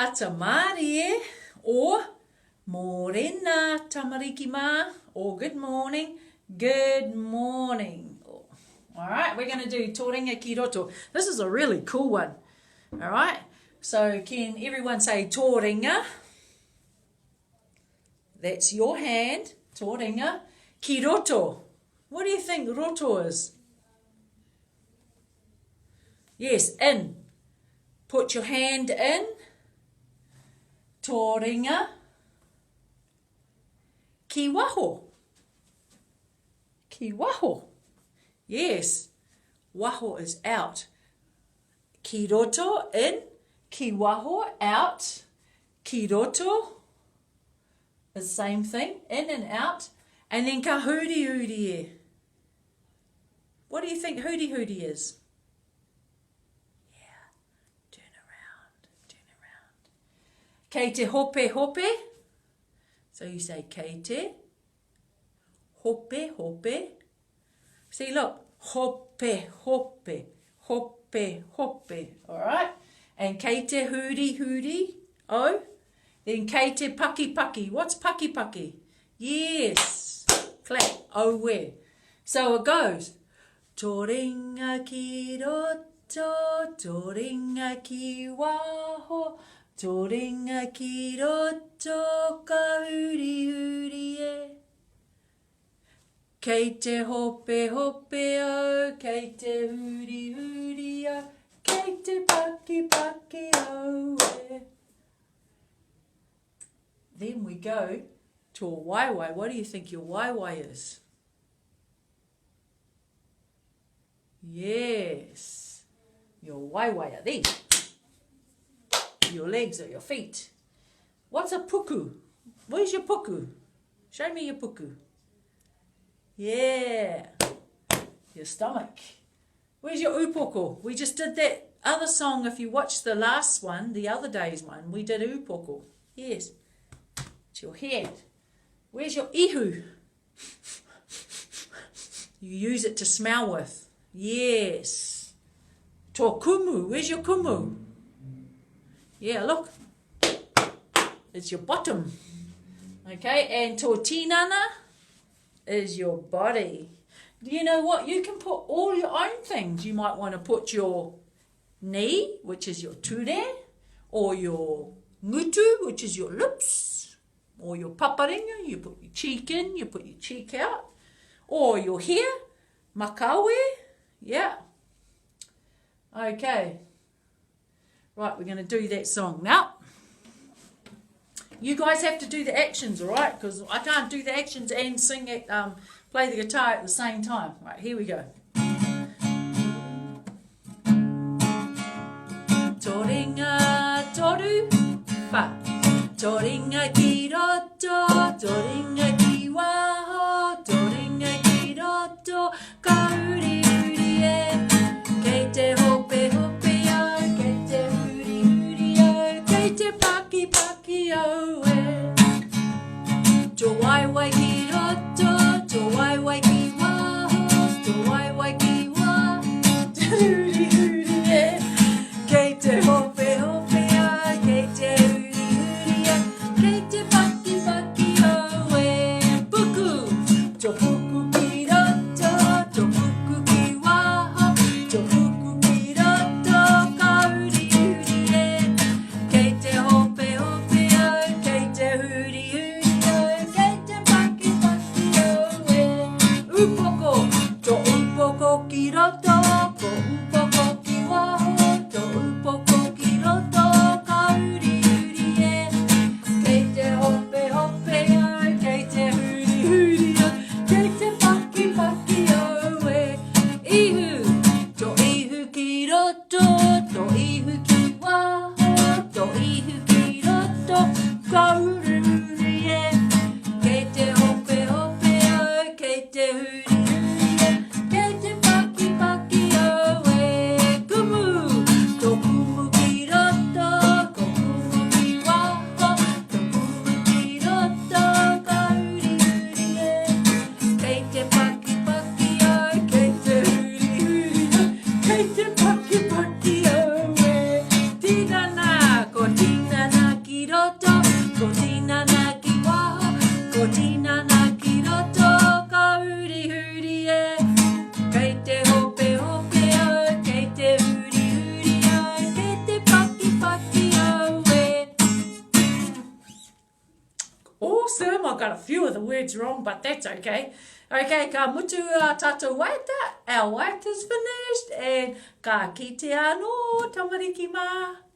Ata mārie or mōrena tamariki mā or good morning, good morning. All right, we're going to do tō ringa ki roto. This is a really cool one. All right, so can everyone say tō ringa? That's your hand, tō ringa. Ki roto. What do you think roto is? Yes, in. Put your hand in. Tō ringa. Ki waho. Ki waho. Yes. Waho is out. Ki roto, in. Ki waho, out. Ki roto, the same thing, in and out. And then ka huri huri e. What do you think huri huri is? Yeah, turn around, turn around. Kei te hope hope. So you say kei te hope hope. See, look, hope hope, hope hope. All right? And kei te huri huri, oh. Then kei te paki paki. What's paki paki? Yes. Clap. Oh, where? So it goes. Tō ringa ki roto, tō ringa ki waho, tō ringa ki roto, ka huri huri e. Kei te hope hope au, kei te huri huri au, kei te paki paki au e. Then we go to a waewae. What do you think your waewae is? Yes. Your waewae are these. Your legs are your feet. What's a puku? Where's your puku? Show me your puku. Yeah. Your stomach. Where's your upoko? We just did that other song. If you watched the last one, the other day's one, we did upoko. Yes. It's your head. Where's your ihu? You use it to smell with. Yes. Tō kumu. Where's your kumu? Yeah, look. It's your bottom. Okay, and tō tinana is your body. Do you know what? You can put all your own things. You might want to put your knee, which is your ture, or your ngutu, which is your lips, or your paparinga, you put your cheek in, you put your cheek out, or your hair, makawe, yeah. Okay. Right, we're going to do that song now. You guys have to do the actions, all right? Because I can't do the actions and sing it, um, play the guitar at the same time. Right, here we go. Tō ringa toru, wha. Tō ringa ki roto, tō ringa ki waho, tō ringa ki roto, ka uri uri e. Kei te hope hope au, kei te huri huri au, kei te paki paki au e. Tō waewae ki roto, tō waewae ki waho, tō waewae ki waho, te huri huri e. Kei te hope hope au, kei te huri huri au, kei te paki paki au e. Puku, tō puku ki roto, tō puku ki waho, tō puku ki roto, ka huri huri e. Kei te hope hope au, kei te huri huri au, kei te paki paki au e. Upoko, tō upoko ki roto, ko upoko ki waho, tō upoko ki roto, ka huri huri e. Kei te hope hope au, kei te huri huri au, kei te paki paki au e. Ihu, tō ihu ki roto, tō ihu ki waho, tō ihu ki roto, ka uriuri e. Kei te hope hope au, kei te huri huri e, kei te paki paki au e. Kumu, tō kumu ki roto, ko kumu ki waho, tō kumu ki roto, ka uriuri e. Kei te paki paki au, kei te huri huri au, kei te paki paki au e. Tinana, ko tinana. tinana ki roto, ka hurihuri e. Kei te hopehope au, kei te hurihuri au, kei te pakipaki au e. Awesome, I got a few of the words wrong, but that's okay. Okay, ka mutu a tātou waiata, our waiata's finished, and ka kite anō, tamariki mā.